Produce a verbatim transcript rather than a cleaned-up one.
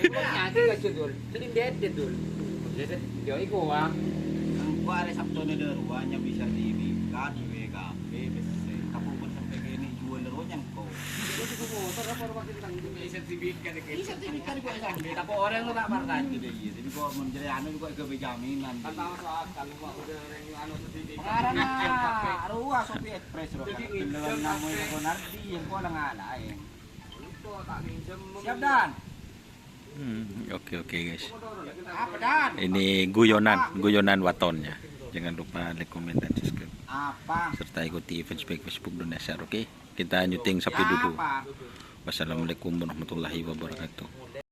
Iku nyadhi ka, Jul, Dul. Sini beda, Dul. Ya, set, yo, iku, Wak. Engko' arè Sabtona dâ' rowa nyambi sertifikat I W K B, bessè. Kapong pon sampè' kènè' juwâl dâ' rowa nyangko. Iku motor apa rumah kita? Sertifikat, iki. Sertifikat, iku, ya. Tapi orang tuh tak pernah gitu, iya. Jadi, kok, mon jere anu, kok, gak berjaminan. Kan tahu soal, kan, Wak, udah orang anu sertifikat. Pengarana rowa Sopi Express, rowa. Jadi, kan, nginjam, beneran namanya sampai Bonardi, yang kok, lengan lain. Siap, Dan? Hmm, oke, oke, guys. Apa, Dan? Ini guyonan, guyonan waton ya. Jangan lupa like, comment, dan subscribe. Apa? Serta ikuti fanspage Facebook Donasar, oke? Kita nyuting sampai dulu. Apa? Wassalamualaikum warahmatullahi wabarakatuh.